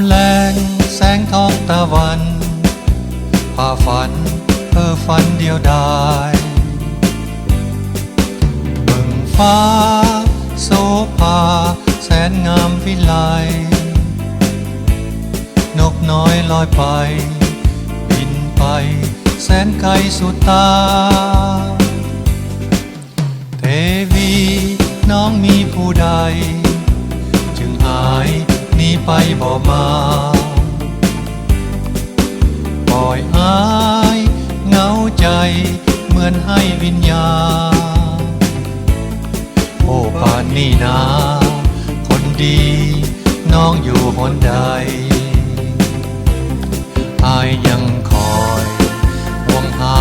ແລງແສງທອງຕາວັນ ພາຝັນເພີຝັນດຽວດາຍ ເບິ່ງຟ້າໂສພາແສນງາມວິໄລ ນົກນ້ອຍລອຍໄປ ບິນໄປແສນໄກສຸດຕາ. ເທວີນ້ອງມີຜູ້ໃດ ຈຶ່ງຫາຍໜີໄປບໍ່ມາ ປ່ອຍອ້າຍເຫງົາໃຈເໝືອນໄຮ້ວິນຍານ ໂອ້ ປານນີ້ນາ ຄົນດີ ນ້ອງຢູ່ຫົນໃດ? ອ້າຍຍັງຄອຍຫ່ວງຫາ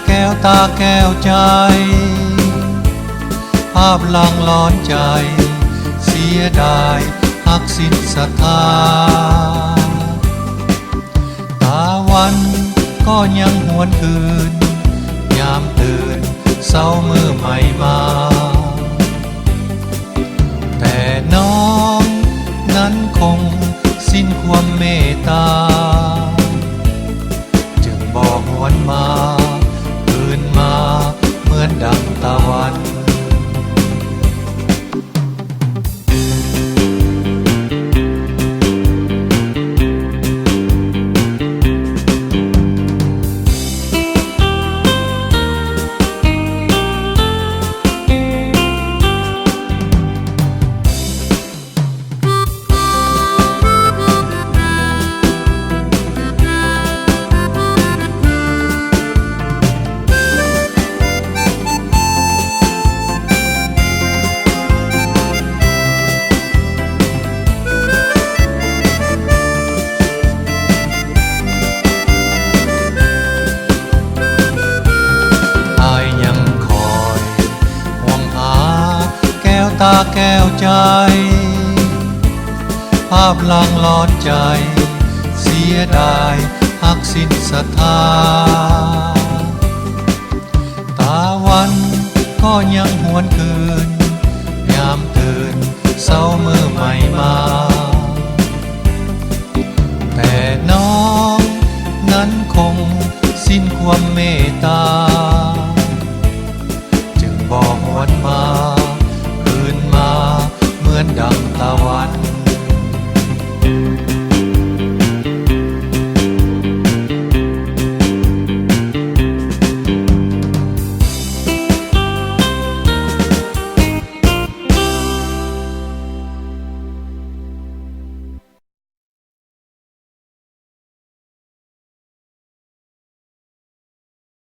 ແກ້ວຕາແກ້ວໃຈ ພາບຫຼັງຫຼອນໃຈ ເສຍດາຍຮັກສິ້ນສັດທາ ຕາວັນກໍຍັງຫວນຄືນ ຍາມຕື່ນເຊົ້າມື້ໃໝ່ມາ ແຕ່ນ້ອງນັ້ນຄົງສິ້ນຄວາມເມດຕາ ຈຶ່ງບໍ່ຫວນມາ ຄືນມາເໝືອນດັ່ງຕາວັນ. ອ້າຍຍັງຄອຍຫ່ວງຫາແກ້ວຕາແກ້ວໃຈ ພາບຫຼັງຫຼອນໃຈ ເສຍດາຍຮັກສິ້ນສັດທາ ຕາວັນກໍຍັງຫວນຄືນ ຍາມຕື່ນເຊົ້າມື້ໃໝ່ມາ ແຕ່ນ້ອງນັ້ນຄົງສິ້ນຄວາມເມດຕາ ຈຶ່ງບໍ່ຫວນມາ ຄືນມາເໝືອນດັ່ງຕາວັນ.